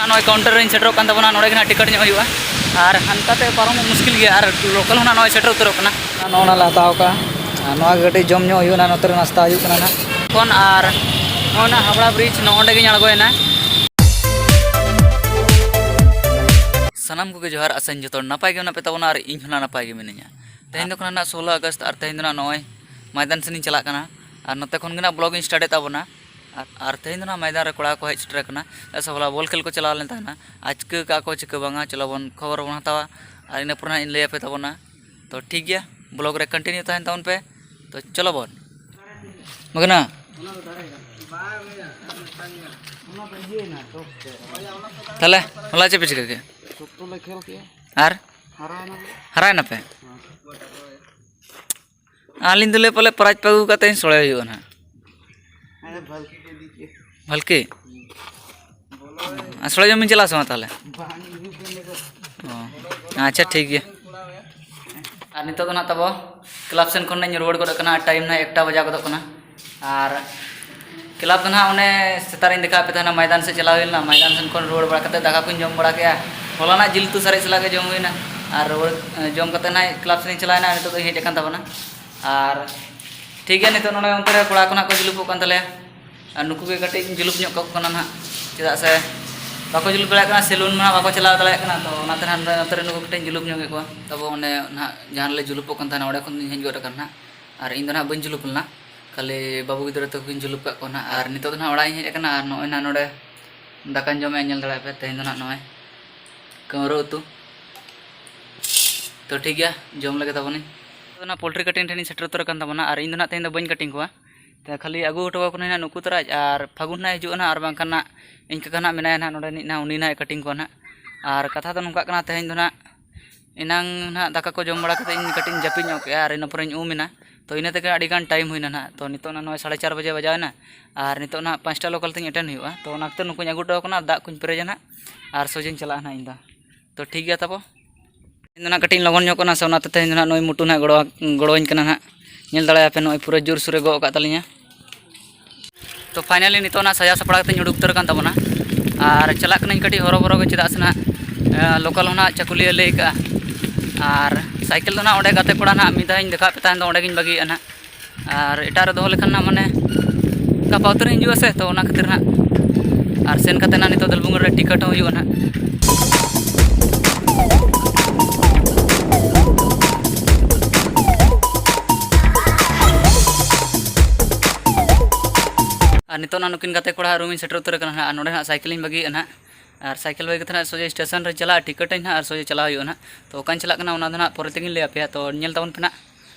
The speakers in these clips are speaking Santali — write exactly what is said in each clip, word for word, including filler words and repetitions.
ᱱᱚᱜᱼᱚᱭ ᱠᱟᱣᱩᱱᱴᱟᱨ ᱨᱮᱧ ᱥᱮᱴᱮᱨᱚᱜ ᱠᱟᱱ ᱛᱟᱵᱚᱱᱟ᱾ ᱱᱚᱰᱮ ᱜᱮ ᱱᱟᱦᱟᱜ ᱴᱤᱠᱤᱴ ᱧᱚᱜ ᱦᱩᱭᱩᱜᱼᱟ, ᱟᱨ ᱦᱟᱱᱛᱮ ᱛᱮ ᱯᱟᱨᱚᱢᱚᱜ ᱢᱩᱥᱠᱤᱞ ᱜᱮᱭᱟ, ᱟᱨ ᱞᱳᱠᱟᱞ ᱦᱚᱸ ᱱᱟᱦᱟᱜ ᱱᱚᱜᱼᱚᱭ ᱥᱮᱴᱮᱨ ᱩᱛᱟᱹᱨᱚᱜ ᱠᱟᱱᱟ᱾ ᱱᱚᱜᱼᱚ ᱱᱟ ᱞᱮ ᱦᱟᱛᱟᱣ ᱠᱟᱜᱼᱟ, ᱟᱨ ᱱᱚᱣᱟ ᱜᱮ ᱠᱟᱹᱴᱤᱡ ᱡᱚᱢ ᱧᱚᱜ ᱦᱩᱭᱩᱜᱼᱟ ᱱᱟᱦᱟᱜ, ᱱᱚᱛᱮ ᱨᱮ ᱱᱟᱥᱛᱟ ᱦᱩᱭᱩᱜ ᱠᱟᱱᱟ ᱱᱟᱦᱟᱜ᱾ ᱠᱷᱚᱱ ᱟᱨ ᱱᱚᱜᱼᱚ ᱱᱟ ᱦᱟᱣᱲᱟ ᱵᱨᱤᱡᱽ ᱱᱚᱜᱼᱚ ᱱᱚᱸᱰᱮ ᱜᱤᱧ ᱟᱬᱜᱚᱭᱮᱱᱟ᱾ ᱥᱟᱱᱟᱢ ᱠᱚᱜᱮ ᱡᱚᱦᱟᱨ, ᱟᱥᱟᱧ ᱡᱚᱛᱚ ᱦᱚᱲ ᱱᱟᱯᱟᱭ ᱜᱮ ᱢᱮᱱᱟᱜ ᱯᱮ ᱛᱟᱵᱚᱱᱟ, ᱟᱨ ᱤᱧ ᱦᱚᱸ ᱱᱟᱜ ᱱᱟᱯᱟᱭ ᱜᱮ ᱢᱤᱱᱟᱹᱧᱟ᱾ ᱛᱮᱦᱮᱧ ᱫᱚ ᱠᱟᱱᱟ ᱱᱟᱜ ᱥᱳᱞᱳ ᱟᱜᱚᱥᱴ, ᱟᱨ ᱛᱮᱦᱮᱧ ᱫᱚ ᱱᱟᱜ ᱱᱚᱜᱼᱚᱭ ᱢᱚᱭᱫᱟᱱ ᱥᱮᱱ ᱤᱧ ᱪᱟᱞᱟᱜ ᱠᱟᱱᱟ, ᱟᱨ ᱱᱚᱛᱮ ᱠᱷᱚᱱ ᱜᱮ ᱱᱟᱜ ᱵᱞᱚᱜ ᱤᱧ ᱥᱴᱟᱨᱴ ᱮᱫ ᱛᱟᱵᱚᱱᱟ᱾ ᱟᱨ, ᱟᱨ ᱛᱮᱦᱮᱧ ᱫᱚ ᱱᱟᱜ ᱢᱚᱭᱫᱟᱱ ᱨᱮ ᱠᱚᱲᱟ ᱠᱚ ᱦᱮᱡ ᱥᱮᱴᱮᱨ ᱟᱠᱟᱱᱟ, ᱪᱮᱫᱟᱜ ᱥᱮ ᱦᱚᱞᱟ ᱵᱚᱞ ᱠᱷᱮᱞ ᱠᱚ ᱪᱟᱞᱟᱣ ᱞᱮᱱ ᱛᱟᱦᱮᱱᱟ᱾ ᱟᱨ ᱪᱤᱠᱟᱹ ᱠᱟᱜᱼᱟ ᱠᱚ, ᱪᱤᱠᱟᱹ ᱵᱟᱝᱟ, ᱪᱚᱞᱚ ᱵᱚᱱ ᱠᱷᱚᱵᱚᱨ ᱵᱚᱱ ᱦᱟᱛᱟᱣᱟ, ᱟᱨ ᱤᱱᱟᱹ ᱯᱚᱨᱮ ᱱᱟᱜ ᱤᱧ ᱞᱟᱹᱭ ᱟᱯᱮ ᱛᱟᱵᱚᱱᱟ᱾ ᱛᱚ ᱴᱷᱤᱠ ᱜᱮᱭᱟ, ᱵᱞᱚᱜ ᱨᱮ ᱠᱚᱱᱴᱤᱱᱤᱭᱩ ᱛᱟᱦᱮᱱ ᱛᱟᱵᱚᱱ ᱯᱮ᱾ ᱛᱚ ᱪᱚᱞᱚ ᱵᱚᱱ᱾ ᱢᱟᱜᱽᱱᱟ᱾ ᱛᱟᱦᱞᱮ ᱦᱚᱞᱟ ᱪᱮᱫ ᱯᱮ ᱪᱤᱠᱟᱹ ᱠᱮᱫᱟ? ᱥᱚᱠᱛᱚ ᱞᱮ ᱠᱷᱮᱞ ᱠᱮᱜᱼᱟ᱾ ᱟᱨ? ᱦᱟᱨᱟᱭᱮᱱᱟ ᱞᱮ᱾ ᱦᱟᱨᱟᱭᱮᱱᱟ ᱯᱮ? ᱟᱹᱞᱤᱧ ᱫᱚᱞᱮ ᱯᱟᱞᱮ ᱯᱨᱟᱭᱤᱡᱽ ᱯᱮ ᱟᱹᱜᱩ ᱠᱟᱛᱮ ᱥᱚᱲᱮ ᱦᱩᱭᱩᱜᱼᱟ ᱱᱟᱦᱟᱜ᱾ ᱟᱨᱮ ᱵᱷᱟᱞᱠᱤ ᱠᱚ ᱤᱫᱤ ᱠᱮᱜᱼᱟ᱾ ᱵᱷᱟᱞᱠᱤ? ᱟᱨ ᱥᱚᱲᱮ ᱡᱚᱢ ᱵᱤᱱ ᱪᱟᱞᱟᱜᱼᱟ ᱥᱮ ᱵᱟᱝ ᱛᱟᱦᱚᱞᱮ? ᱵᱟᱝ, ᱤᱧ ᱫᱚ ᱵᱟᱹᱧ ᱧᱮᱞ ᱠᱟᱫᱟ᱾ ᱚ, ᱟᱪᱪᱷᱟ, ᱴᱷᱤᱠ ᱜᱮᱭᱟ᱾ ᱟᱨ ᱱᱤᱛᱚᱜ ᱫᱚ ᱱᱟᱦᱟᱜ ᱛᱟᱵᱚ ᱠᱞᱟᱵᱽ ᱥᱮᱱ ᱠᱷᱚᱱ ᱤᱧ ᱨᱩᱣᱟᱹᱲ ᱜᱚᱫᱚᱜ ᱠᱟᱱᱟ᱾ ᱴᱟᱭᱤᱢ ᱱᱟᱦᱟᱜ ᱮᱠᱴᱟ ᱵᱟᱡᱟᱣ ᱜᱚᱫᱚᱜ ᱠᱟᱱᱟ᱾ ᱟᱨ ᱠᱞᱟᱵᱽ ᱫᱚ ᱱᱟᱦᱟᱜ ᱚᱱᱮ ᱥᱮᱛᱟᱜ ᱨᱤᱧ ᱫᱮᱠᱷᱟᱣ ᱟᱯᱮ ᱛᱟᱦᱮᱱᱟ, ᱢᱚᱭᱫᱟᱱ ᱥᱮᱫ ᱪᱟᱞᱟᱣ ᱦᱩᱭ ᱞᱮᱱᱟ᱾ ᱢᱚᱭᱫᱟᱱ ᱥᱮᱱ ᱠᱷᱚᱱ ᱨᱩᱣᱟᱹᱲ ᱵᱟᱲᱟ ᱠᱟᱛᱮ ᱫᱟᱠᱟ ᱠᱚᱧ ᱡᱚᱢ ᱵᱟᱲᱟ ᱠᱮᱜᱼᱟ᱾ ᱦᱚᱞᱟᱱᱟᱜ ᱡᱤᱞ ᱩᱛᱩ ᱥᱟᱨᱮᱡ ᱥᱟᱞᱟᱜ ᱜᱮ ᱡᱚᱢ ᱦᱩᱭᱱᱟ᱾ ᱟᱨ ᱨᱩᱣᱟᱹᱲ, ᱡᱚᱢ ᱠᱟᱛᱮ ᱱᱟᱦᱟᱜ ᱠᱞᱟᱵᱽ ᱥᱮᱫ ᱤᱧ ᱪᱟᱞᱟᱣᱮᱱᱟ᱾ ᱱᱤᱛᱚᱜ ᱫᱚᱧ ᱦᱮᱡ ᱟᱠᱟᱱ ᱛᱟᱵᱚᱱᱟ᱾ ᱟᱨ ᱴᱷᱤᱠ ᱜᱮᱭᱟ, ᱱᱤᱛᱚᱜ ᱱᱚᱰᱮ ᱚᱱᱛᱮ ᱨᱮ ᱠᱚᱲᱟ ᱠᱚ ᱱᱟᱦᱟᱜ ᱠᱚ ᱡᱩᱞᱩᱯᱚᱜ ᱠᱟᱱ ᱛᱟᱞᱮᱭᱟ᱾ ᱟᱨ ᱱᱩᱠᱩ ᱜᱮ ᱠᱟᱹᱴᱤᱡ ᱤᱧ ᱡᱩᱞᱩᱯ ᱧᱚᱜ ᱠᱟᱠᱚ ᱠᱟᱱᱟ ᱱᱟᱦᱟᱜ, ᱪᱮᱫᱟᱜ ᱥᱮ ᱵᱟᱠᱚ ᱡᱩᱞᱩᱯ ᱫᱟᱲᱮᱭᱟᱜ ᱠᱟᱱᱟ, ᱥᱮᱞᱩᱱ ᱱᱟᱦᱟᱜ ᱵᱟᱠᱚ ᱪᱟᱞᱟᱣ ᱫᱟᱲᱮᱭᱟᱜ ᱠᱟᱱᱟ᱾ ᱛᱚ ᱚᱱᱟᱛᱮ ᱱᱟᱦᱟᱜ ᱱᱚᱛᱮ ᱨᱮ ᱱᱩᱠᱩ ᱠᱟᱹᱴᱤᱡ ᱤᱧ ᱡᱩᱞᱩᱯ ᱧᱚᱜ ᱠᱮᱫ ᱠᱚᱣᱟ᱾ ᱛᱟᱵᱚ ᱚᱸᱰᱮ ᱱᱟᱦᱟᱜ ᱡᱟᱦᱟᱸ ᱨᱮᱞᱮ ᱡᱩᱞᱩᱯᱚᱜ ᱠᱟᱱ ᱛᱟᱦᱮᱱᱟ, ᱚᱸᱰᱮ ᱠᱷᱚᱱ ᱫᱚᱧ ᱦᱮᱡ ᱜᱚᱫ ᱟᱠᱟᱱᱟ ᱱᱟᱦᱟᱜ᱾ ᱟᱨ ᱤᱧ ᱫᱚ ᱱᱟᱦᱟᱜ ᱵᱟᱹᱧ ᱡᱩᱞᱩᱯ ᱞᱮᱱᱟ, ᱠᱷᱟᱹᱞᱤ ᱵᱟᱹᱵᱩ ᱜᱤᱫᱽᱨᱟᱹ ᱛᱟᱠᱚ ᱜᱤᱧ ᱡᱩᱞᱩᱯ ᱠᱟᱜ ᱠᱚᱣᱟ ᱱᱟᱦᱟᱜ᱾ ᱟᱨ ᱱᱤᱛᱚᱜ ᱫᱚ ᱱᱟᱦᱟᱜ ᱚᱲᱟᱜ ᱤᱧ ᱦᱮᱡ ᱟᱠᱟᱱᱟ, ᱟᱨ ᱱᱚᱜᱼᱚᱭ ᱱᱟᱦᱟᱜ ᱱᱚᱰᱮ ᱫᱟᱠᱟᱧ ᱡᱚᱢᱮᱫᱼᱟ, ᱧᱮᱞ ᱫᱟᱲᱮᱭᱟᱜ ᱯᱮ᱾ ᱛᱮᱦᱮᱧ ᱫᱚ ᱱᱟᱦᱟᱜ ᱱᱚᱜᱼᱚᱭ ᱠᱟᱹᱣᱨᱟᱹ ᱩᱛᱩ᱾ ᱛᱚ ᱴᱷᱤᱠ ᱜᱮᱭᱟ, ᱡᱚᱢ ᱞᱮᱜᱮ ᱛᱟᱵᱚᱱᱤᱧ᱾ ᱱᱤᱛᱚᱜ ᱫᱚ ᱱᱟᱦᱟᱜ ᱯᱳᱞᱴᱨᱤ ᱠᱟᱴᱤᱝ ᱴᱷᱮᱱᱤᱧ ᱥᱮᱴᱮᱨ ᱩᱛᱟᱹᱨ ᱟᱠᱟᱱ ᱛᱟᱵᱚᱱᱟ, ᱟᱨ ᱤᱧ ᱫᱚ ᱱᱟᱦᱟᱜ ᱛᱮᱦᱮᱧ ᱫᱚ ᱵᱟᱹᱧ ᱠᱟᱴᱤᱝ ᱠᱚᱣᱟ᱾ ᱛᱚ ᱠᱷᱟᱹᱞᱤ ᱟᱹᱜᱩ ᱦᱚᱴᱚ ᱟᱠᱚ ᱠᱟᱹᱱᱟᱹᱧ ᱱᱟᱦᱟᱜ ᱱᱩᱠᱩ ᱛᱚᱨᱟ, ᱟᱨ ᱯᱷᱟᱹᱜᱩᱱ ᱱᱟᱦᱟᱜ ᱦᱤᱡᱩᱜᱼᱟ ᱱᱟᱦᱟᱜ, ᱟᱨ ᱵᱟᱝᱠᱷᱟᱱ ᱱᱟᱦᱟᱜ ᱤᱧ ᱠᱟᱠᱟ ᱱᱟᱦᱟᱜ ᱢᱮᱱᱟᱭᱟ ᱱᱟᱦᱟᱜ ᱱᱚᱰᱮ ᱱᱤᱡ ᱱᱟᱦᱟᱜ, ᱩᱱᱤ ᱱᱟᱦᱟᱜ ᱠᱟᱴᱤᱝ ᱠᱚᱣᱟ ᱱᱟᱦᱟᱜ᱾ ᱟᱨ ᱠᱟᱛᱷᱟ ᱫᱚ ᱱᱚᱝᱠᱟᱜ ᱠᱟᱱᱟ, ᱛᱮᱦᱮᱧ ᱫᱚ ᱱᱟᱦᱟᱜ ᱮᱱᱟᱝ ᱱᱟᱦᱟᱜ ᱫᱟᱠᱟ ᱠᱚ ᱡᱚᱢ ᱵᱟᱲᱟ ᱠᱟᱛᱮ ᱤᱧ ᱠᱟᱹᱴᱤᱡ ᱤᱧ ᱡᱟᱹᱯᱤᱫ ᱧᱚᱜ ᱠᱮᱜᱼᱟ, ᱟᱨ ᱤᱱᱟᱹ ᱯᱚᱨᱮᱧ ᱩᱢ ᱮᱱᱟ᱾ ᱛᱚ ᱤᱱᱟᱹ ᱛᱮᱜᱮ ᱟᱹᱰᱤ ᱜᱟᱱ ᱴᱟᱭᱤᱢ ᱦᱩᱭᱱᱟ ᱱᱟᱦᱟᱜ᱾ ᱛᱚ ᱱᱤᱛᱚᱜ ᱱᱟᱜ ᱱᱚᱜᱼᱚᱭ ᱥᱟᱲᱮ ᱪᱟᱨ ᱵᱟᱡᱮ ᱵᱟᱡᱟᱣ ᱮᱱᱟ, ᱟᱨ ᱱᱤᱛᱚᱜ ᱱᱟᱦᱟᱜ ᱯᱟᱸᱪᱴᱟ ᱞᱳᱠᱟᱞ ᱛᱤᱧ ᱮᱴᱮᱱᱰ ᱦᱩᱭᱩᱜᱼᱟ᱾ ᱛᱚ ᱚᱱᱟ ᱠᱷᱟᱹᱛᱤᱨ ᱱᱩᱠᱩᱧ ᱟᱹᱜᱩ ᱦᱚᱴᱚ ᱟᱠᱚ ᱠᱟᱱᱟ, ᱟᱨ ᱫᱟᱜ ᱠᱚᱧ ᱯᱮᱨᱮᱡᱟ ᱱᱟᱦᱟᱜ, ᱟᱨ ᱥᱚᱡᱷᱮᱧ ᱪᱟᱞᱟᱜᱼᱟ ᱱᱟᱦᱟᱜ ᱤᱧ ᱫᱚ᱾ ᱛᱚ ᱴᱷᱤᱠ ᱜᱮᱭᱟ ᱛᱟᱵᱚ᱾ ᱤᱧ ᱫᱚ ᱱᱟᱜ ᱠᱟᱹᱴᱤᱡ ᱤᱧ ᱞᱚᱜᱚᱱ ᱧᱚᱜ ᱠᱟᱱᱟ, ᱥᱮ ᱚᱱᱟᱛᱮ ᱛᱮᱦᱮᱧ ᱫᱚ ᱱᱟᱜ ᱱᱩᱭ ᱢᱩᱴᱩ ᱱᱟᱜ ᱜᱚᱲᱚ, ᱜᱚᱲᱚᱣᱟᱹᱧ ᱠᱟᱱᱟ ᱱᱟᱜ᱾ ᱧᱮᱞ ᱫᱟᱲᱮᱭᱟᱜᱼᱟ ᱯᱮ, ᱱᱚᱜᱼᱚᱭ ᱯᱩᱨᱟᱹ ᱡᱳᱨᱥᱳᱨᱮ ᱜᱚᱜ ᱟᱠᱟᱫ ᱛᱟᱹᱞᱤᱧᱟ᱾ ᱛᱚ finally ᱱᱤᱛᱚᱜ ᱱᱟᱜ ᱥᱟᱡᱟᱣ ᱥᱟᱯᱲᱟᱣ ᱠᱟᱛᱮᱧ ᱩᱰᱩᱠ ᱩᱛᱟᱹᱨ ᱟᱠᱟᱱ ᱛᱟᱵᱚᱱᱟ᱾ ᱟᱨ ᱪᱟᱞᱟᱜ ᱠᱟᱹᱱᱟᱹᱧ ᱠᱟᱹᱴᱤᱡ ᱦᱚᱨᱚᱵᱚᱨᱚ ᱜᱮ, ᱪᱮᱫᱟᱜ ᱥᱮ ᱱᱟᱦᱟᱜ, ᱮ, ᱞᱳᱠᱟᱞ ᱦᱚᱸ ᱱᱟᱦᱟᱜ ᱪᱟᱹᱠᱩᱞᱤᱭᱟᱹ ᱞᱟᱹᱭ ᱠᱟᱜᱼᱟ᱾ ᱟᱨ ᱥᱟᱭᱠᱮᱞ ᱫᱚ ᱱᱟᱦᱟᱜ ᱚᱸᱰᱮ ᱜᱟᱛᱮ ᱠᱚᱲᱟ ᱱᱟᱦᱟᱜ ᱢᱤᱫ ᱫᱷᱟᱣ ᱤᱧ ᱫᱮᱠᱷᱟᱣ ᱯᱮ ᱛᱟᱦᱮᱱ ᱫᱚ, ᱚᱸᱰᱮ ᱜᱤᱧ ᱵᱟᱹᱜᱤᱭᱮᱫᱼᱟ ᱱᱟᱦᱟᱜ᱾ ᱟᱨ ᱮᱴᱟᱜ ᱨᱮ ᱫᱚᱦᱚ ᱞᱮᱠᱷᱟᱱ ᱱᱟᱦᱟᱜ, ᱢᱟᱱᱮ, ᱜᱟᱯᱟ ᱩᱛᱟᱹᱨ ᱦᱤᱡᱩᱜᱼᱟ ᱥᱮ, ᱛᱚ ᱚᱱᱟ ᱠᱷᱟᱹᱛᱤᱨ ᱱᱟᱦᱟᱜ᱾ ᱟᱨ ᱥᱮᱱ ᱠᱟᱛᱮ ᱱᱟᱦᱟᱜ ᱱᱤᱛᱚᱜ ᱫᱚᱞᱵᱷᱩᱝᱜᱩᱲ ᱨᱮ ᱴᱤᱠᱤᱴ ᱦᱚᱸ ᱦᱩᱭᱩᱜᱼᱟ ᱱᱟᱦᱟᱜ᱾ ᱟᱨ ᱱᱤᱛᱚᱜ ᱱᱟᱦᱟᱜ ᱱᱩᱠᱤᱱ ᱜᱟᱛᱮ ᱠᱚᱲᱟ ᱨᱩᱢ ᱤᱧ ᱥᱮᱴᱮᱨ ᱩᱛᱟᱹᱨ ᱟᱠᱟᱱᱟ ᱱᱟᱦᱟᱜ᱾ ᱟᱨ ᱱᱚᱰᱮ ᱱᱟᱦᱟᱜ ᱥᱟᱭᱠᱮᱞ ᱤᱧ ᱵᱟᱹᱜᱤᱭᱮᱫᱼᱟ ᱱᱟᱦᱟᱜ᱾ ᱟᱨ ᱥᱟᱭᱠᱮᱞ ᱵᱟᱹᱜᱤ ᱠᱟᱛᱮ ᱱᱟᱦᱟᱜ ᱥᱚᱡᱷᱮ ᱥᱴᱮᱥᱚᱱ ᱨᱮ ᱪᱟᱞᱟᱜᱼᱟ, ᱴᱤᱠᱤᱴ ᱟᱹᱧ ᱱᱟᱦᱟᱜ ᱟᱨ ᱥᱚᱡᱷᱮ ᱪᱟᱞᱟᱣ ᱦᱩᱭᱩᱜᱼᱟ ᱱᱟᱦᱟᱜ᱾ ᱛᱚ ᱚᱠᱟᱧ ᱪᱟᱞᱟᱜ ᱠᱟᱱᱟ ᱚᱱᱟ ᱫᱚ ᱱᱟᱦᱟᱜ ᱯᱚᱨᱮ ᱛᱮᱜᱤᱧ ᱞᱟᱹᱭ ᱟᱯᱮᱭᱟ᱾ ᱛᱚ ᱧᱮᱞ ᱛᱟᱵᱚᱱ ᱯᱮ ᱱᱟᱦᱟᱜ,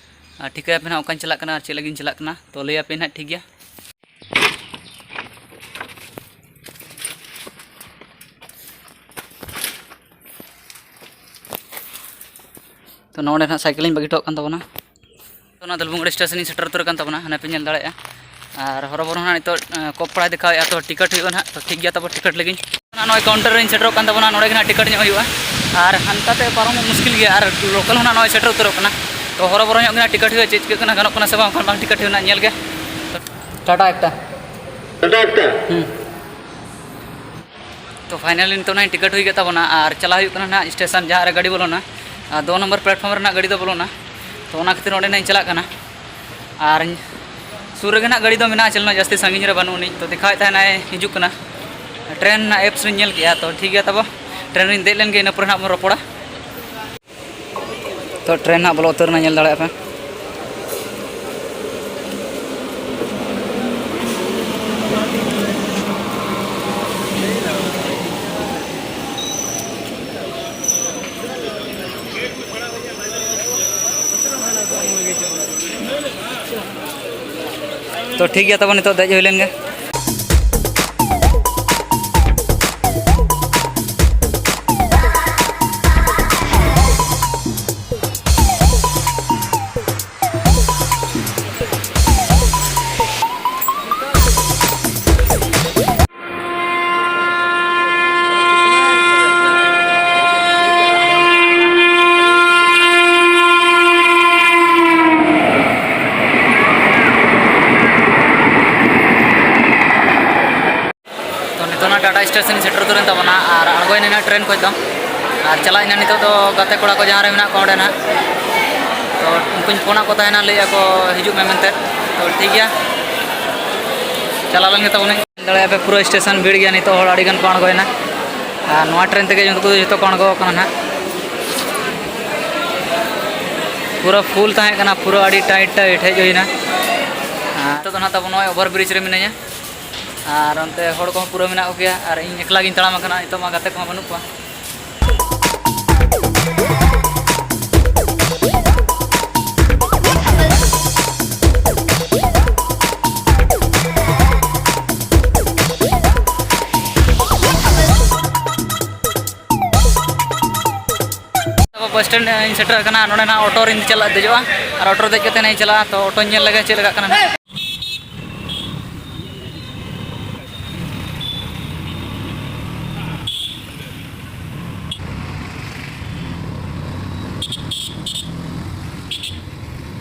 ᱟᱨ ᱴᱷᱤᱠᱟᱹᱭᱟᱯᱮ ᱱᱟᱦᱟᱜ ᱚᱠᱟᱧ ᱪᱟᱞᱟᱜ ᱠᱟᱱᱟ ᱟᱨ ᱪᱮᱫ ᱞᱟᱹᱜᱤᱫ ᱤᱧ ᱪᱟᱞᱟᱜ ᱠᱟᱱᱟ᱾ ᱛᱚ ᱞᱟᱹᱭ ᱟᱯᱮ ᱱᱟᱦᱟᱜ, ᱴᱷᱤᱠ ᱜᱮᱭᱟ᱾ ᱛᱚ ᱱᱚᱰᱮ ᱱᱟᱦᱟᱜ ᱥᱟᱭᱠᱮᱞ ᱤᱧ ᱵᱟᱹᱜᱤ ᱦᱚᱴᱚ ᱠᱟᱜ ᱠᱟᱱ ᱛᱟᱵᱚᱱᱟ᱾ ᱛᱚ ᱚᱱᱟ ᱫᱚᱞᱵᱷᱩᱝᱜᱩᱲᱤ ᱥᱴᱮᱥᱚᱱ ᱤᱧ ᱥᱮᱴᱮᱨ ᱩᱛᱟᱹᱨ ᱟᱠᱟᱱ ᱛᱟᱵᱚᱱᱟ, ᱦᱟᱱᱮ ᱯᱮ ᱧᱮᱞ ᱫᱟᱲᱮᱭᱟᱜᱼᱟ᱾ ᱟᱨ ᱦᱚᱨᱚᱵᱚᱨᱚ ᱱᱟᱦᱟᱜ ᱱᱤᱛᱚᱜ, ᱮ, ᱠᱚᱯ ᱯᱟᱲᱟᱭ ᱫᱮᱠᱷᱟᱣᱮᱫᱼᱟ, ᱛᱚ ᱴᱤᱠᱤᱴ ᱦᱩᱭᱩᱜᱼᱟ ᱱᱟᱦᱟᱜ᱾ ᱛᱚ ᱴᱷᱤᱠ ᱜᱮᱭᱟ, ᱛᱟᱵᱚ ᱴᱤᱠᱤᱴ ᱞᱟᱹᱜᱤᱫ᱾ ᱱᱚᱜᱼᱚᱭ ᱠᱟᱣᱩᱱᱴᱟᱨ ᱨᱮᱧ ᱥᱮᱴᱮᱨᱚᱜ ᱠᱟᱱ ᱛᱟᱵᱚᱱᱟ, ᱱᱚᱰᱮ ᱜᱮ ᱱᱟᱦᱟᱜ ᱴᱤᱠᱤᱴ ᱧᱚᱜ ᱦᱩᱭᱩᱜᱼᱟ᱾ ᱟᱨ ᱦᱟᱱᱠᱟᱛᱮ ᱯᱟᱨᱚᱢᱚᱜ ᱢᱩᱥᱠᱤᱞ ᱜᱮᱭᱟ, ᱟᱨ ᱞᱳᱠᱟᱞ ᱦᱚᱸ ᱱᱟᱦᱟᱜ ᱱᱚᱜᱼᱚᱭ ᱥᱮᱴᱮᱨ ᱩᱛᱟᱹᱨᱚᱜ ᱠᱟᱱᱟ᱾ ᱛᱚ ᱦᱚᱨᱚᱵᱚᱨᱚ ᱧᱚᱜ ᱜᱮ ᱱᱟᱦᱟᱜ ᱴᱤᱠᱤᱴ ᱦᱩᱭᱩᱜᱼᱟ, ᱪᱮᱫ ᱪᱤᱠᱟᱹᱜ ᱠᱟᱱᱟ, ᱜᱟᱱᱚᱜ ᱠᱟᱱᱟ ᱥᱮ ᱵᱟᱝ, ᱵᱟᱝᱠᱷᱟᱱ ᱵᱟᱝ ᱴᱤᱠᱤᱴ ᱦᱩᱭᱩᱜᱼᱟ, ᱱᱟᱦᱟᱜ ᱧᱮᱞ ᱜᱮ᱾ ᱴᱟᱴᱟ ᱮᱠᱴᱟ᱾ ᱴᱟᱴᱟ ᱮᱠᱴᱟ᱾ ᱦᱩᱸ᱾ ᱛᱚ finally ᱱᱤᱛᱚᱜ ᱱᱟᱦᱟᱜ ᱴᱤᱠᱤᱴ ᱦᱩᱭ ᱠᱮᱫ ᱛᱟᱵᱚᱱᱟ ᱟᱨ ᱪᱟᱞᱟᱣ ᱦᱩᱭᱩᱜ ᱠᱟᱱᱟ ᱱᱟᱦᱟᱜ ᱥᱴᱮᱥᱚᱱ ᱡᱟᱦᱟᱸ ᱨᱮ ᱜᱟᱹᱰᱤ ᱵᱚᱞᱚᱱᱟ᱾ ᱟᱨ ᱫᱩ ᱱᱚᱢᱵᱚᱨ ᱯᱞᱟᱴᱯᱷᱚᱨᱢ ᱨᱮᱱᱟᱜ ᱜᱟᱹᱰᱤ ᱫᱚ ᱵᱚᱞᱚᱱᱟ᱾ ᱛᱚ ᱚᱱᱟ ᱠᱷᱟᱹᱛᱤᱨ ᱚᱸᱰᱮ ᱱᱟᱦᱟᱜ ᱤᱧ ᱪᱟᱞᱟᱜ ᱠᱟᱱᱟ᱾ ᱟᱨ ᱥᱩᱨ ᱨᱮᱜᱮ ᱱᱟᱦᱟᱜ ᱜᱟᱹᱰᱤ ᱫᱚ ᱢᱮᱱᱟᱜᱼᱟ, ᱪᱮᱫ ᱦᱚᱸ ᱡᱟᱹᱥᱛᱤ ᱥᱟᱺᱜᱤᱧ ᱨᱮ ᱵᱟᱹᱱᱩᱜ ᱟᱹᱱᱤᱡ᱾ ᱛᱚ ᱫᱮᱠᱷᱟᱣᱮᱫ ᱛᱟᱦᱮᱱᱟᱭ ᱦᱤᱡᱩᱜ ᱠᱟᱱᱟ᱾ ᱴᱨᱮᱱ ᱨᱮᱱᱟᱜ ᱮᱯᱥ ᱨᱤᱧ ᱧᱮᱞ ᱠᱮᱜᱼᱟ᱾ ᱛᱚ ᱴᱷᱤᱠ ᱜᱮᱭᱟ, ᱛᱟᱵᱚ ᱴᱨᱮᱱ ᱨᱤᱧ ᱫᱮᱡ ᱞᱮᱱ ᱜᱮ, ᱤᱱᱟᱹ ᱯᱚᱨᱮ ᱱᱟᱦᱟᱜ ᱵᱚᱱ ᱨᱚᱯᱚᱲᱟ᱾ ᱛᱚ ᱴᱨᱮᱱ ᱦᱟᱸᱜ ᱵᱚᱞᱚ ᱩᱛᱟᱹᱨ ᱮᱱᱟ, ᱧᱮᱞ ᱫᱟᱲᱮᱭᱟᱜ ᱯᱮ᱾ ᱛᱚ ᱴᱷᱤᱠ ᱜᱮᱭᱟ, ᱛᱟᱵᱚᱱ ᱱᱤᱛᱚᱜ ᱫᱮᱡ ᱦᱩᱭ ᱞᱮᱱ ᱜᱮ᱾ ᱴᱟᱴᱟ ᱥᱴᱮᱥᱚᱱ ᱤᱧ ᱥᱮᱴᱮᱨ ᱩᱛᱟᱹᱨᱮᱱ ᱛᱟᱵᱚᱱᱟ ᱟᱨ ᱟᱬᱜᱚᱭᱮᱱᱟᱹᱧ ᱱᱟᱦᱟᱜ ᱴᱨᱮᱱ ᱠᱷᱚᱱ ᱫᱚ᱾ ᱟᱨ ᱪᱟᱞᱟᱜ ᱤᱧ ᱱᱟᱦᱟᱜ ᱱᱤᱛᱚᱜ ᱫᱚ ᱜᱟᱛᱮ ᱠᱚᱲᱟ ᱠᱚ ᱡᱟᱦᱟᱸ ᱨᱮ ᱢᱮᱱᱟᱜ ᱠᱚᱣᱟ ᱚᱸᱰᱮ ᱱᱟᱦᱟᱜ᱾ ᱛᱚ ᱩᱱᱠᱩᱧ ᱯᱷᱳᱱᱟᱫ ᱠᱚ ᱛᱟᱦᱮᱱᱟ, ᱞᱟᱹᱭᱮᱫᱼᱟ ᱠᱚ ᱦᱤᱡᱩᱜ ᱢᱮ ᱢᱮᱱᱛᱮ᱾ ᱛᱚ ᱴᱷᱤᱠ ᱜᱮᱭᱟ, ᱪᱟᱞᱟᱣ ᱞᱮᱱ ᱜᱮ ᱛᱟᱵᱚᱱᱟᱹᱧ᱾ ᱧᱮᱞ ᱫᱟᱲᱮᱭᱟᱜᱼᱟ ᱯᱮ ᱯᱩᱨᱟᱹ ᱥᱴᱮᱥᱚᱱ ᱵᱷᱤᱲ ᱜᱮᱭᱟ, ᱱᱤᱛᱚᱜ ᱦᱚᱲ ᱟᱹᱰᱤ ᱜᱟᱱ ᱠᱚ ᱟᱬᱜᱚᱭᱮᱱᱟ᱾ ᱟᱨ ᱱᱚᱣᱟ ᱴᱨᱮᱱ ᱛᱮᱜᱮ ᱡᱚᱛᱚ ᱠᱚ ᱡᱚᱛᱚ ᱠᱚ ᱟᱬᱜᱚ ᱟᱠᱟᱱᱟ ᱱᱟᱦᱟᱜ᱾ ᱯᱩᱨᱟᱹ ᱯᱷᱩᱞ ᱛᱟᱦᱮᱸ ᱠᱟᱱᱟ, ᱯᱩᱨᱟᱹ ᱟᱹᱰᱤ ᱴᱟᱭᱤᱴ ᱴᱟᱭᱤᱴ ᱦᱮᱡ ᱦᱩᱭᱱᱟ᱾ ᱟᱨ ᱱᱤᱛᱚᱜ ᱫᱚ ᱱᱟᱦᱟᱜ ᱛᱟᱵᱚ ᱱᱚᱜᱼᱚᱭ ᱳᱵᱷᱟᱨ ᱵᱨᱤᱡᱽ ᱨᱮ ᱢᱤᱱᱟᱹᱧᱟ᱾ ᱟᱨ ᱚᱱᱛᱮ ᱦᱚᱲ ᱠᱚᱦᱚᱸ ᱯᱩᱨᱟᱹ ᱢᱮᱱᱟᱜ ᱠᱚᱜᱮᱭᱟ ᱟᱨ ᱤᱧ ᱮᱠᱞᱟ ᱜᱤᱧ ᱛᱟᱲᱟᱢ ᱟᱠᱟᱱᱟ, ᱱᱤᱛᱚᱜ ᱢᱟ ᱜᱟᱛᱮ ᱠᱚᱦᱚᱸ ᱵᱟᱹᱱᱩᱜ ᱠᱚᱣᱟ᱾ ᱟᱵᱚ ᱵᱟᱥ ᱥᱴᱮᱱᱰ ᱤᱧ ᱥᱮᱴᱮᱨ ᱟᱠᱟᱱᱟ᱾ ᱱᱚᱰᱮ ᱱᱟᱜ ᱚᱴᱳ ᱨᱤᱧ ᱪᱟᱞᱟᱜ ᱫᱮᱡᱚᱜᱼᱟ ᱟᱨ ᱚᱴᱳ ᱨᱮ ᱫᱮᱡ ᱠᱟᱛᱮ ᱱᱟᱜ ᱤᱧ ᱪᱟᱞᱟᱜᱼᱟ᱾ ᱛᱚ ᱚᱴᱳᱧ ᱧᱮᱞ ᱞᱮᱜᱮ ᱪᱮᱫ ᱞᱮᱠᱟᱜ ᱠᱟᱱᱟ ᱱᱟᱜ᱾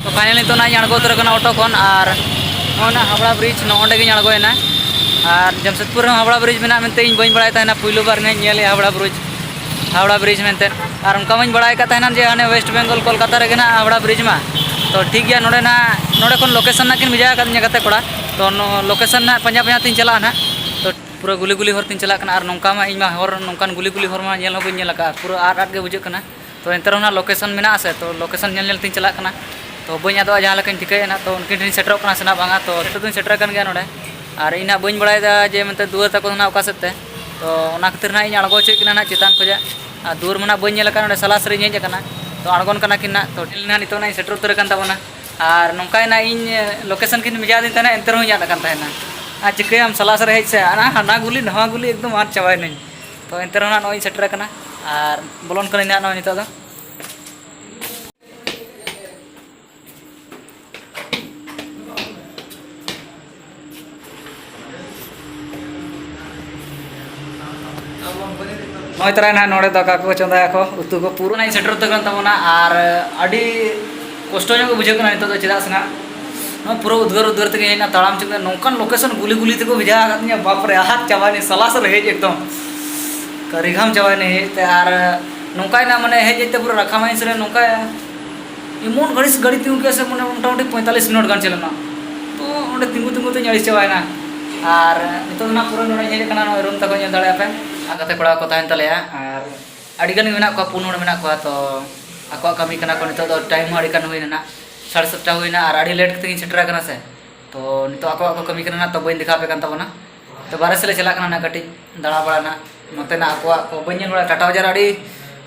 ᱛᱚ ᱯᱷᱟᱭᱱᱟᱞ ᱱᱤᱛᱚᱜ ᱱᱟᱜ ᱤᱧ ᱟᱬᱜᱚ ᱩᱛᱟᱹᱨ ᱟᱠᱟᱱᱟ ᱚᱴᱳ ᱠᱷᱚᱱ᱾ ᱟᱨ ᱱᱚᱜᱼᱚᱭ ᱱᱟᱜ ᱦᱟᱣᱲᱟ ᱵᱨᱤᱡᱽ, ᱱᱚᱜᱼᱚ ᱱᱚᱸᱰᱮ ᱜᱤᱧ ᱟᱬᱜᱚᱭᱮᱱᱟ᱾ ᱟᱨ ᱡᱟᱢᱥᱮᱫᱽᱯᱩᱨ ᱨᱮᱦᱚᱸ ᱦᱟᱣᱲᱟ ᱵᱨᱤᱡᱽ ᱢᱮᱱᱟᱜᱼᱟ ᱢᱮᱱᱛᱮ ᱤᱧ ᱵᱟᱹᱧ ᱵᱟᱲᱟᱭ ᱛᱟᱦᱮᱱᱟ, ᱯᱩᱭᱞᱩ ᱵᱟᱨ ᱱᱟᱜ ᱤᱧ ᱧᱮᱞᱮᱜᱼᱟ ᱦᱟᱣᱲᱟ ᱵᱨᱤᱡᱽ, ᱦᱟᱣᱲᱟ ᱵᱨᱤᱡᱽ ᱢᱮᱱᱛᱮ᱾ ᱟᱨ ᱚᱱᱠᱟ ᱢᱟᱧ ᱵᱟᱲᱟᱭ ᱟᱠᱟᱫ ᱛᱟᱦᱮᱱᱟ ᱡᱮ ᱦᱟᱱᱮ ᱳᱭᱮᱥᱴ ᱵᱮᱝᱜᱚᱞ ᱠᱳᱞᱠᱟᱛᱟ ᱨᱮᱜᱮ ᱱᱟᱜ ᱦᱟᱣᱲᱟ ᱵᱨᱤᱡᱽ ᱢᱟ᱾ ᱛᱚ ᱴᱷᱤᱠ ᱜᱮᱭᱟ, ᱱᱚᱰᱮ ᱱᱟᱜ, ᱱᱚᱰᱮ ᱠᱷᱚᱱ ᱞᱳᱠᱮᱥᱚᱱ ᱱᱟᱜ ᱠᱤᱱ ᱵᱷᱮᱡᱟ ᱟᱠᱟᱫᱤᱧᱟ ᱜᱟᱛᱮ ᱠᱚᱲᱟ᱾ ᱛᱚ ᱱᱚ-, ᱞᱳᱠᱮᱥᱚᱱ ᱱᱟᱜ ᱯᱟᱸᱡᱟ ᱯᱟᱸᱡᱟ ᱛᱤᱧ ᱪᱟᱞᱟᱜᱼᱟ ᱱᱟᱜ᱾ ᱛᱚ ᱯᱩᱨᱟᱹ ᱜᱩᱞᱤ ᱜᱩᱞᱤ ᱦᱚᱨ ᱛᱤᱧ ᱪᱟᱞᱟᱜ ᱠᱟᱱᱟ᱾ ᱟᱨ ᱱᱚᱝᱠᱟ ᱢᱟ ᱤᱧ ᱢᱟ ᱦᱚᱨ, ᱱᱚᱝᱠᱟᱱ ᱜᱩᱞᱤ ᱜᱩᱞᱤ ᱦᱚᱨ ᱢᱟ ᱧᱮᱞ ᱦᱚᱸ ᱵᱟᱹᱧ ᱧᱮᱞ ᱟᱠᱟᱫᱼᱟ, ᱯᱩᱨᱟᱹ ᱟᱫ ᱟᱫ ᱜᱮ ᱵᱩᱡᱷᱟᱹᱜ ᱠᱟᱱᱟ᱾ ᱛᱚ ᱮᱱᱛᱮ ᱨᱮᱦᱚᱸ ᱱᱟᱜ ᱞᱳᱠᱮᱥᱚᱱ ᱢᱮᱱᱟᱜᱼᱟ ᱥᱮ, ᱛᱚ ᱞᱳᱠᱮᱥᱚᱱ ᱧᱮᱞ ᱧᱮᱞ ᱛᱤᱧ ᱪᱟᱞᱟᱜ ᱠᱟᱱᱟ᱾ ᱛᱚ ᱵᱟᱹᱧ ᱟᱫᱚᱜᱼᱟ ᱡᱟᱦᱟᱸ ᱞᱮᱠᱟᱧ ᱴᱷᱤᱠᱟᱹᱭᱮᱫᱼᱟ ᱱᱟᱜ᱾ ᱛᱚ ᱩᱱᱠᱤᱱ ᱴᱷᱮᱱᱤᱧ ᱥᱮᱴᱮᱨᱚᱜ ᱠᱟᱱᱟ ᱥᱮ ᱱᱟᱜ ᱵᱟᱝᱟ᱾ ᱛᱚ ᱥᱮᱴᱮᱨ ᱫᱚᱧ ᱥᱮᱴᱮᱨ ᱟᱠᱟᱱ ᱜᱮᱭᱟ ᱱᱚᱰᱮ᱾ ᱟᱨ ᱤᱧ ᱱᱟᱜ ᱵᱟᱹᱧ ᱵᱟᱲᱟᱭᱮᱫᱟ ᱡᱮ ᱢᱮᱱᱛᱮ ᱫᱩᱣᱟᱹᱨ ᱛᱟᱠᱚ ᱫᱚ ᱱᱟᱜ ᱚᱠᱟ ᱥᱮᱫ ᱛᱮ᱾ ᱛᱚ ᱚᱱᱟ ᱠᱷᱟᱹᱛᱤᱨ ᱱᱟᱜ ᱤᱧ ᱟᱬᱜᱚ ᱦᱚᱪᱚᱭᱮᱫ ᱠᱤᱱᱟ ᱱᱟᱜ ᱪᱮᱛᱟᱱ ᱠᱷᱚᱱᱟᱜ᱾ ᱟᱨ ᱫᱩᱣᱟᱹᱨ ᱢᱟ ᱱᱟᱜ ᱵᱟᱹᱧ ᱧᱮᱞ ᱟᱠᱟᱫ, ᱱᱚᱰᱮ ᱥᱟᱞᱟᱥ ᱨᱤᱧ ᱦᱮᱡ ᱟᱠᱟᱱᱟ᱾ ᱛᱚ ᱟᱬᱜᱚᱱ ᱠᱟᱱᱟ ᱠᱤᱱ ᱱᱟᱜ᱾ ᱛᱚ ᱱᱤᱛᱚᱜ ᱱᱟᱜ ᱤᱧ ᱥᱮᱴᱮᱨ ᱩᱛᱟᱹᱨ ᱟᱠᱟᱱ ᱛᱟᱵᱚᱱᱟ᱾ ᱟᱨ ᱱᱚᱝᱠᱟᱭᱮᱱᱟ, ᱤᱧ ᱞᱳᱠᱮᱥᱚᱱ ᱠᱤᱱ ᱵᱷᱮᱡᱟ ᱟᱹᱫᱤᱧ ᱛᱟᱦᱮᱱᱟ, ᱮᱱᱛᱮ ᱨᱮᱦᱚᱸᱧ ᱟᱫ ᱟᱠᱟᱱ ᱛᱟᱦᱮᱱᱟ᱾ ᱟᱨ ᱪᱤᱠᱟᱹᱭᱟᱢ, ᱥᱟᱞᱟᱥ ᱨᱮ ᱦᱮᱡ ᱥᱮ ᱟᱨ ᱦᱟᱱᱟ ᱜᱩᱞᱤ ᱱᱟᱣᱟ ᱜᱩᱞᱤ ᱮᱠᱫᱚᱢ ᱟᱫ ᱪᱟᱵᱟᱭᱮᱱᱟᱹᱧ᱾ ᱛᱚ ᱮᱱᱛᱮ ᱨᱮᱦᱚᱸ ᱱᱟᱜ ᱱᱚᱜᱼᱚᱭ ᱤᱧ ᱥᱮᱴᱮᱨ ᱟᱠᱟᱱᱟ ᱟᱨ ᱵᱚᱞᱚᱱ ᱠᱟᱹᱱᱟᱹᱧ ᱱᱟᱜ ᱱᱚᱜᱼᱚᱭ ᱱᱤᱛᱚᱜ ᱫᱚ᱾ ᱱᱚᱜᱼᱚᱭ ᱛᱟᱨᱟᱭ ᱱᱟᱦᱟᱜ ᱱᱚᱰᱮ ᱫᱟᱠᱟ ᱠᱚ ᱪᱚᱸᱫᱟᱭᱟᱠᱚ, ᱩᱛᱩ ᱠᱚ ᱯᱩᱨᱟᱹ ᱱᱟᱜ ᱤᱧ ᱥᱮᱴᱮᱨ ᱩᱛᱟᱹᱨ ᱠᱟᱱ ᱛᱟᱵᱚᱱᱟ᱾ ᱟᱨ ᱟᱹᱰᱤ ᱠᱚᱥᱴᱚ ᱧᱚᱜ ᱜᱮ ᱵᱩᱡᱷᱟᱹᱜ ᱠᱟᱱᱟ ᱱᱤᱛᱚᱜ ᱫᱚ, ᱪᱮᱫᱟᱜ ᱥᱮ ᱱᱟᱜ ᱱᱚᱣᱟ ᱯᱩᱨᱟᱹ ᱩᱫᱽᱜᱟᱹᱨ ᱩᱫᱽᱜᱟᱹᱨ ᱛᱮᱜᱮ ᱦᱮᱡ ᱮᱱᱟ, ᱛᱟᱲᱟᱢ ᱪᱮᱫ ᱱᱚᱝᱠᱟᱱ ᱞᱳᱠᱮᱥᱚᱱ ᱜᱩᱞᱤ ᱜᱩᱞᱤ ᱛᱮᱠᱚ ᱵᱷᱮᱡᱟ ᱟᱠᱟᱫ ᱞᱤᱧᱟ, ᱵᱟᱯ ᱨᱮ, ᱟᱦᱟᱫ ᱪᱟᱵᱟᱭᱮᱱᱟᱹᱧ, ᱥᱟᱞᱟᱥ ᱨᱮ ᱦᱮᱡ ᱮᱠᱫᱚᱢ ᱠᱟᱹᱨᱤ ᱜᱷᱟᱢ ᱪᱟᱵᱟᱭᱮᱱᱟᱹᱧ ᱦᱮᱡ ᱛᱮ᱾ ᱟᱨ ᱱᱚᱝᱠᱟᱭᱮᱱᱟ, ᱢᱟᱱᱮ ᱦᱮᱡ ᱦᱮᱡ ᱛᱮ ᱯᱩᱨᱟᱹ ᱨᱟᱠᱷᱟ ᱢᱟᱭᱤᱱᱥ ᱨᱮ ᱱᱚᱝᱠᱟ ᱮᱢᱚᱱ ᱜᱷᱟᱹᱲᱤᱡ ᱜᱟᱹᱰᱤ ᱛᱤᱸᱜᱩ ᱠᱮᱫᱟ ᱥᱮ, ᱢᱟᱱᱮ ᱢᱚᱴᱟᱢᱩᱴᱤ ᱯᱚᱸᱭᱛᱟᱞᱤᱥ ᱢᱤᱱᱤᱴ ᱜᱟᱱ ᱪᱟᱞᱟᱣᱱᱟ᱾ ᱛᱚ ᱚᱸᱰᱮ ᱛᱤᱸᱜᱩ ᱛᱤᱸᱜᱩ ᱛᱮᱧ ᱟᱹᱲᱤᱥ ᱪᱟᱵᱟᱭᱮᱱᱟ᱾ ᱟᱨ ᱱᱤᱛᱚᱜ ᱫᱚ ᱱᱟᱜ ᱯᱩᱨᱟᱹ ᱱᱚᱰᱮᱧ ᱦᱮᱡ ᱟᱠᱟᱱᱟ, ᱱᱚᱜᱼᱚᱭ ᱨᱩᱢ ᱛᱟᱠᱚ ᱧᱮᱞ ᱫᱟᱲᱮᱭᱟᱜ ᱯᱮ᱾ ᱟᱨ ᱜᱟᱛᱮ ᱠᱚᱲᱟ ᱠᱚ ᱛᱟᱦᱮᱱ ᱛᱟᱞᱮᱭᱟ, ᱟᱨ ᱟᱹᱰᱤ ᱜᱟᱱ ᱜᱮ ᱢᱮᱱᱟᱜ ᱠᱚᱣᱟ, ᱯᱩᱱ ᱦᱚᱲ ᱢᱮᱱᱟᱜ ᱠᱚᱣᱟ᱾ ᱛᱚ ᱟᱠᱚᱣᱟᱜ ᱠᱟᱹᱢᱤ ᱠᱟᱱᱟ ᱠᱚ, ᱱᱤᱛᱚᱜ ᱫᱚ ᱴᱟᱭᱤᱢ ᱦᱚᱸ ᱟᱹᱰᱤ ᱜᱟᱱ ᱦᱩᱭᱱᱟ ᱱᱟᱜ, ᱥᱟᱲᱮ ᱥᱟᱛᱴᱟ ᱦᱩᱭᱱᱟ, ᱟᱨ ᱟᱹᱰᱤ ᱞᱮᱴ ᱠᱟᱛᱮᱧ ᱥᱮᱴᱮᱨ ᱟᱠᱟᱱᱟ ᱥᱮ᱾ ᱛᱚ ᱱᱤᱛᱚᱜ ᱟᱠᱚᱣᱟᱜ ᱠᱚ ᱠᱟᱹᱢᱤ ᱠᱟᱱᱟ ᱱᱟᱜ, ᱛᱚ ᱵᱟᱹᱧ ᱫᱮᱠᱷᱟᱣ ᱟᱯᱮ ᱠᱟᱱ ᱛᱟᱵᱚᱱᱟ᱾ ᱛᱚ ᱵᱟᱨᱦᱮ ᱥᱮᱫ ᱞᱮ ᱪᱟᱞᱟᱜ ᱠᱟᱱᱟ ᱱᱟᱜ, ᱠᱟᱹᱴᱤᱡ ᱫᱟᱬᱟ ᱵᱟᱲᱟ ᱱᱟᱜ, ᱱᱚᱛᱮᱱᱟᱜ ᱟᱠᱚᱣᱟᱜ ᱠᱚ ᱵᱟᱹᱧ ᱧᱮᱞ ᱵᱟᱲᱟ, ᱴᱟᱴᱟ ᱵᱟᱡᱟᱨ ᱟᱹᱰᱤ,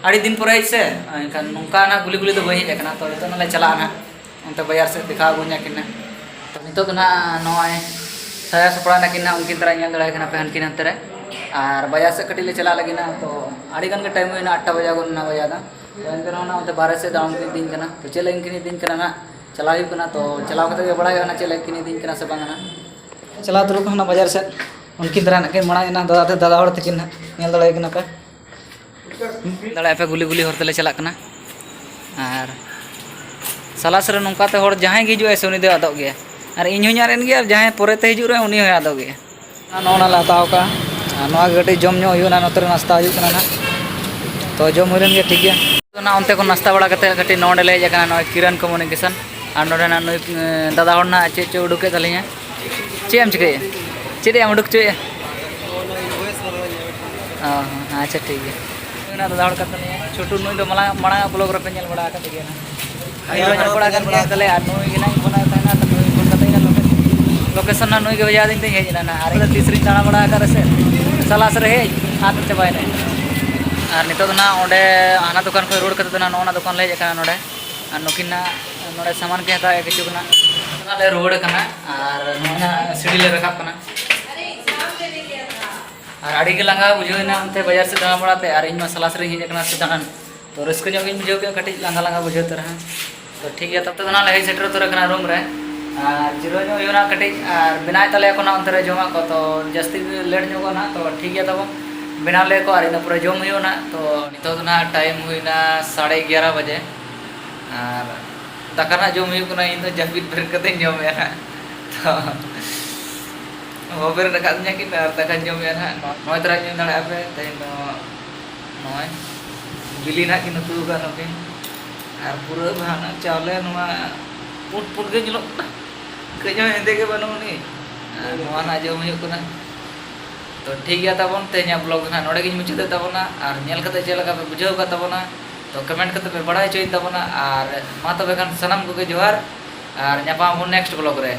ᱟᱹᱰᱤ ᱫᱤᱱ ᱯᱚᱨᱮ ᱦᱮᱡ ᱥᱮ, ᱮᱱᱠᱷᱟᱱ ᱱᱚᱝᱠᱟ ᱱᱟᱜ ᱜᱩᱞᱤ ᱜᱩᱞᱤ ᱫᱚ ᱵᱟᱹᱧ ᱦᱮᱡ ᱟᱠᱟᱱᱟ᱾ ᱛᱚ ᱱᱤᱛᱚᱜ ᱱᱟᱜ ᱞᱮ ᱪᱟᱞᱟᱜᱼᱟ ᱱᱟᱜ ᱚᱱᱛᱮ ᱵᱟᱡᱟᱨ ᱥᱮᱫ, ᱫᱮᱠᱷᱟᱣ ᱟᱹᱜᱩᱧᱟ ᱠᱤᱱ ᱱᱟᱜ᱾ ᱛᱚ ᱱᱤᱛᱚᱜ ᱫᱚ ᱱᱟᱜ ᱱᱚᱜᱼᱚᱭ ᱥᱟᱡᱟᱣ ᱥᱟᱯᱲᱟᱣ ᱱᱟᱠᱤᱱ ᱱᱟᱜ, ᱩᱱᱠᱤᱱ ᱛᱟᱨᱟ ᱧᱮᱞ ᱫᱟᱲᱮᱭᱟᱠᱤᱱᱟ ᱯᱮ ᱦᱟᱱᱠᱤᱱ ᱦᱟᱱᱛᱮ ᱨᱮ᱾ ᱟᱨ ᱵᱟᱡᱟᱨ ᱥᱮᱫ ᱠᱟᱹᱴᱤᱡ ᱞᱮ ᱪᱟᱞᱟᱜ ᱞᱟᱹᱜᱤᱫ ᱱᱟᱜ, ᱛᱚ ᱟᱹᱰᱤ ᱜᱟᱱ ᱜᱮ ᱴᱟᱭᱤᱢ ᱦᱩᱭᱱᱟ, ᱟᱴ ᱴᱟ ᱵᱟᱡᱟᱣ ᱜᱚᱫ ᱮᱱᱟ ᱵᱟᱡᱟᱣ ᱫᱚ᱾ ᱛᱚ ᱮᱱᱛᱮ ᱨᱮᱦᱚᱸ ᱱᱟᱜ ᱚᱱᱛᱮ ᱵᱟᱨᱦᱮ ᱥᱮᱫ ᱫᱟᱬᱟᱱ ᱠᱤᱱ ᱤᱫᱤᱧ ᱠᱟᱱᱟ᱾ ᱛᱚ ᱪᱮᱫ ᱞᱟᱹᱜᱤᱫ ᱠᱤᱱ ᱤᱫᱤᱧ ᱠᱟᱱᱟ ᱱᱟᱜ, ᱪᱟᱞᱟᱣ ᱦᱩᱭᱩᱜ ᱠᱟᱱᱟ᱾ ᱛᱚ ᱪᱟᱞᱟᱣ ᱠᱟᱛᱮ ᱜᱮ ᱵᱟᱲᱟᱭ ᱦᱩᱭᱩᱜᱼᱟ ᱱᱟᱜ ᱪᱮᱫ ᱞᱟᱹᱜᱤᱫ ᱠᱤᱱ ᱤᱫᱤᱧ ᱠᱟᱱᱟ ᱥᱮ ᱵᱟᱝᱟ ᱱᱟᱜ᱾ ᱪᱟᱞᱟᱣ ᱩᱛᱟᱹᱨᱚᱜ ᱠᱟᱱᱟ ᱱᱟᱜ ᱵᱟᱡᱟᱨ ᱥᱮᱫ᱾ ᱩᱱᱠᱤᱱ ᱫᱟᱨᱟ ᱱᱟᱜ ᱠᱤᱱ ᱢᱟᱲᱟᱝ ᱮᱱᱟ, ᱫᱟᱫᱟ, ᱫᱟᱫᱟ ᱦᱚᱲ ᱛᱟᱹᱠᱤᱱ ᱱᱟᱜ, ᱧᱮᱞ ᱫᱟᱲᱮᱭᱟᱠᱤᱱᱟ ᱯᱮ᱾ ᱫᱟᱲᱮᱭᱟᱜ ᱯᱮ, ᱜᱩᱞᱤ ᱜᱩᱞᱤ ᱦᱚᱨ ᱛᱮᱞᱮ ᱪᱟᱞᱟᱜ ᱠᱟᱱᱟ᱾ ᱟᱨ ᱥᱟᱞᱟᱥ ᱨᱮ ᱱᱚᱝᱠᱟᱛᱮ ᱦᱚᱲ ᱡᱟᱦᱟᱸᱭ ᱜᱮ ᱦᱤᱡᱩᱜᱼᱟᱭ ᱥᱮ, ᱩᱱᱤ ᱫᱚᱭ ᱟᱫᱚᱜ ᱜᱮᱭᱟ᱾ ᱟᱨ ᱤᱧ ᱦᱚᱧ ᱟᱫ ᱮᱱ ᱜᱮᱭᱟ, ᱟᱨ ᱡᱟᱦᱟᱸᱭ ᱯᱚᱨᱮᱛᱮ ᱦᱤᱡᱩᱜ ᱨᱮᱦᱚᱸ, ᱩᱱᱤ ᱦᱚᱸᱭ ᱟᱫᱚᱜ ᱜᱮᱭᱟ᱾ ᱟᱨ ᱱᱚᱜᱼᱚ ᱱᱟ ᱞᱮ ᱦᱟᱛᱟᱣ ᱠᱟᱜᱼᱟ, ᱟᱨ ᱱᱚᱣᱟ ᱜᱮ ᱠᱟᱹᱴᱤᱡ ᱡᱚᱢ ᱧᱚᱜ ᱦᱩᱭᱩᱜᱼᱟ, ᱱᱚᱛᱮ ᱨᱮ ᱱᱟᱥᱛᱟ ᱦᱩᱭᱩᱜ ᱠᱟᱱᱟ ᱱᱟᱦᱟᱜ᱾ ᱛᱚ ᱡᱚᱢ ᱦᱩᱭ ᱞᱮᱱ ᱜᱮ, ᱴᱷᱤᱠ ᱜᱮᱭᱟ᱾ ᱚᱱᱟ ᱚᱱᱛᱮ ᱠᱷᱚᱱ ᱱᱟᱥᱛᱟ ᱵᱟᱲᱟ ᱠᱟᱛᱮ ᱠᱟᱹᱴᱤᱡ ᱱᱚᱰᱮ ᱞᱮ ᱦᱮᱡ ᱟᱠᱟᱱᱟ, ᱱᱚᱜᱼᱚᱭ ᱠᱤᱨᱟᱱ ᱠᱚᱢᱩᱱᱤᱠᱮᱥᱚᱱ᱾ ᱟᱨ ᱱᱚᱰᱮ ᱱᱟᱜ ᱱᱩᱭ, ᱮᱸ, ᱫᱟᱫᱟ ᱦᱚᱲ ᱱᱟᱜ ᱪᱮᱫ ᱪᱚ ᱩᱰᱩᱠᱮᱫ ᱛᱟᱹᱞᱤᱧᱟ᱾ ᱪᱮᱫ ᱮᱢ ᱪᱤᱠᱟᱹᱭᱮᱫᱼᱟ? ᱪᱮᱫ ᱮᱢ ᱩᱰᱩᱠ ᱦᱚᱪᱚᱭᱮᱫᱼᱟ? ᱚ, ᱟᱪᱪᱷᱟ, ᱴᱷᱤᱠ ᱜᱮᱭᱟ᱾ ᱱᱩᱭ ᱱᱟᱜ ᱫᱟᱫᱟ ᱦᱚᱲ ᱠᱟᱱ ᱛᱟᱹᱞᱤᱧᱟ᱾ ᱪᱷᱳᱴᱩ ᱱᱩᱭ ᱫᱚ ᱢᱟᱲᱟᱝ, ᱢᱟᱲᱟᱝ ᱟᱜ ᱵᱞᱚᱜ ᱨᱮᱯᱮ ᱧᱮᱞ ᱵᱟᱲᱟ ᱟᱠᱟᱫ ᱜᱮᱭᱟ ᱱᱟᱜ᱾ ᱟᱭᱳ ᱦᱚᱸ ᱧᱮᱞ ᱵᱟᱲᱟ ᱟᱠᱟᱫ ᱜᱮᱭᱟ ᱛᱟᱞᱮ, ᱟᱨ ᱱᱩᱭ ᱜᱮ ᱱᱟᱜ ᱤᱧ ᱯᱷᱳᱱ ᱟᱭ ᱛᱟᱦᱮᱱᱟ, ᱛᱚ ᱱᱩᱭ ᱯᱷᱳᱱ ᱠᱟᱛᱮ ᱤᱧ ᱞᱳᱠᱮᱥᱚᱱ ᱱᱟᱜ ᱱᱩᱭ ᱜᱮ ᱵᱷᱮᱡᱟ ᱟᱹᱫᱤᱧ ᱛᱮᱧ ᱦᱮᱡ ᱮᱱᱟ ᱱᱟᱜ᱾ ᱟᱨ ᱛᱤᱥ ᱨᱤᱧ ᱫᱟᱬᱟ ᱵᱟᱲᱟ ᱟᱠᱟᱫ ᱨᱮᱥᱮ, ᱥᱟᱞᱟᱥ ᱨᱮ ᱦᱮᱡ ᱟᱫ ᱪᱟᱵᱟᱭᱮᱱᱟᱹᱧ᱾ ᱟᱨ ᱱᱤᱛᱚᱜ ᱫᱚ ᱱᱟᱜ ᱚᱸᱰᱮ ᱦᱟᱱᱟ ᱫᱚᱠᱟᱱ ᱠᱷᱚᱱ ᱨᱩᱣᱟᱹᱲ ᱠᱟᱛᱮ ᱫᱚ ᱱᱟᱜ ᱱᱚᱜᱼᱚ ᱱᱟ ᱫᱚᱠᱟᱱ ᱞᱮ ᱦᱮᱡ ᱟᱠᱟᱱᱟ ᱱᱚᱰᱮ᱾ ᱟᱨ ᱱᱩᱠᱤᱱ ᱱᱟᱜ ᱱᱚᱰᱮ ᱥᱟᱢᱟᱱ ᱠᱤᱱ ᱦᱟᱛᱟᱣᱮᱫᱼᱟ ᱠᱤᱪᱷᱩ ᱜᱟᱱ ᱱᱟᱜ᱾ ᱱᱟᱜ ᱞᱮ ᱨᱩᱣᱟᱹᱲ ᱠᱟᱱᱟ ᱟᱨ ᱱᱚᱜᱼᱚᱭ ᱱᱟᱜ ᱥᱤᱲᱤ ᱞᱮ ᱨᱟᱠᱟᱵ ᱠᱟᱱᱟ᱾ ᱟᱨ ᱟᱹᱰᱤ ᱜᱮ ᱞᱟᱸᱜᱟ ᱵᱩᱡᱷᱟᱹᱣ ᱮᱱᱟ ᱚᱱᱛᱮ ᱵᱟᱡᱟᱨ ᱥᱮᱫ ᱫᱟᱬᱟ ᱵᱟᱲᱟᱛᱮ, ᱟᱨ ᱤᱧ ᱢᱟ ᱥᱟᱞᱟᱥ ᱨᱤᱧ ᱦᱮᱡ ᱟᱠᱟᱱᱟ ᱥᱮ ᱫᱟᱬᱟᱱ᱾ ᱛᱚ ᱨᱟᱹᱥᱠᱟᱹ ᱧᱚᱜ ᱜᱤᱧ ᱵᱩᱡᱷᱟᱹᱣ ᱠᱮᱫᱟ, ᱠᱟᱹᱴᱤᱡ ᱞᱟᱸᱜᱟ ᱞᱟᱸᱜᱟ ᱵᱩᱡᱷᱟᱹᱣ ᱛᱚ ᱨᱮᱦᱚᱸ᱾ ᱛᱚ ᱴᱷᱤᱠ ᱜᱮᱭᱟ, ᱛᱚᱵᱮ ᱫᱚ ᱱᱟᱜ ᱞᱮ ᱦᱮᱡ ᱥᱮᱴᱮᱨ ᱩᱛᱟᱹᱨ ᱟᱠᱟᱱᱟ ᱨᱩᱢ ᱨᱮ᱾ ᱟᱨ ᱡᱤᱨᱟᱹᱣ ᱧᱚᱜ ᱦᱩᱭᱩᱜᱼᱟ ᱱᱟᱜ ᱠᱟᱹᱴᱤᱡ, ᱟᱨ ᱵᱮᱱᱟᱣᱮᱫ ᱛᱟᱞᱮᱭᱟ ᱠᱚ ᱱᱟᱜ ᱚᱱᱛᱮ ᱨᱮ ᱡᱚᱢᱟᱜ ᱠᱚ, ᱛᱚ ᱡᱟᱹᱥᱛᱤ ᱜᱮ ᱞᱮᱴ ᱧᱚᱜᱚᱜᱼᱟ ᱱᱟᱜ᱾ ᱛᱚ ᱴᱷᱤᱠ ᱜᱮᱭᱟ, ᱛᱟᱵᱚ ᱵᱮᱱᱟᱣ ᱞᱮᱭᱟ ᱠᱚ ᱟᱨ ᱤᱱᱟᱹ ᱯᱚᱨᱮ ᱡᱚᱢ ᱦᱩᱭᱩᱜᱼᱟ ᱱᱟᱜ᱾ ᱛᱚ ᱱᱤᱛᱚᱜ ᱫᱚ ᱱᱟᱜ ᱴᱟᱭᱤᱢ ᱦᱩᱭᱱᱟ ᱥᱟᱲᱮ ᱮᱜᱟᱨᱚ ᱵᱟᱡᱮ᱾ ᱟᱨ ᱫᱟᱠᱟ ᱱᱟᱜ ᱡᱚᱢ ᱦᱩᱭᱩᱜ ᱠᱟᱱᱟ, ᱤᱧ ᱫᱚ ᱡᱟᱹᱯᱤᱫ ᱵᱮᱨᱮᱫ ᱠᱟᱛᱮᱧ ᱡᱚᱢᱮᱜᱼᱟ ᱱᱟᱜ᱾ ᱛᱚ ᱵᱟᱵᱮᱱ ᱨᱟᱠᱟᱵ ᱫᱤᱧᱟ ᱠᱤᱱ ᱟᱨ ᱫᱟᱠᱟᱧ ᱡᱚᱢᱮᱜᱼᱟ ᱱᱟᱜ᱾ ᱱᱚᱜᱼᱚᱭ ᱛᱚᱨᱟ ᱧᱩ ᱫᱟᱲᱮᱭᱟᱜᱼᱟ ᱯᱮ ᱛᱮᱦᱮᱧ ᱫᱚ ᱱᱚᱜᱼᱚᱭ ᱵᱤᱞᱤ ᱱᱟᱜ ᱠᱤᱱ ᱩᱛᱩ ᱟᱠᱟᱫ ᱱᱩᱠᱤᱱ᱾ ᱟᱨ ᱯᱩᱨᱟᱹ ᱵᱷᱟᱜᱽᱱᱟ ᱪᱟᱣᱞᱮ ᱱᱚᱣᱟ ᱯᱩᱸᱰ ᱯᱩᱸᱰ ᱜᱮ ᱧᱮᱞᱚᱜ ᱠᱟᱱᱟ, ᱠᱟᱹᱡ ᱦᱚᱸ ᱦᱮᱸᱫᱮ ᱜᱮ ᱵᱟᱹᱱᱩᱜ ᱟᱹᱱᱤᱡ᱾ ᱟᱨ ᱱᱚᱣᱟ ᱱᱟᱜ ᱡᱚᱢ ᱦᱩᱭᱩᱜ ᱠᱟᱱᱟ᱾ ᱛᱚ ᱴᱷᱤᱠ ᱜᱮᱭᱟ ᱛᱟᱵᱚᱱ, ᱛᱮᱦᱮᱧᱟᱜ vlog ᱫᱚ ᱱᱟᱜ ᱱᱚᱰᱮ ᱜᱤᱧ ᱢᱩᱪᱟᱹᱫᱮᱫ ᱛᱟᱵᱚᱱᱟ᱾ ᱟᱨ ᱧᱮᱞ ᱠᱟᱛᱮ ᱪᱮᱫ ᱞᱮᱠᱟ ᱯᱮ ᱵᱩᱡᱷᱟᱹᱣ ᱟᱠᱟᱫ ᱛᱟᱵᱚᱱᱟ, ᱛᱚ comment ᱠᱟᱛᱮ ᱯᱮ ᱵᱟᱲᱟᱭ ᱦᱚᱪᱚᱭᱤᱧ ᱛᱟᱵᱚᱱᱟ᱾ ᱟᱨ ᱢᱟ ᱛᱚᱵᱮ ᱠᱷᱟᱱ ᱥᱟᱱᱟᱢ ᱠᱚᱜᱮ ᱡᱚᱦᱟᱨ, ᱟᱨ ᱧᱟᱯᱟᱢ ᱟᱵᱚᱱ next vlog ᱨᱮ᱾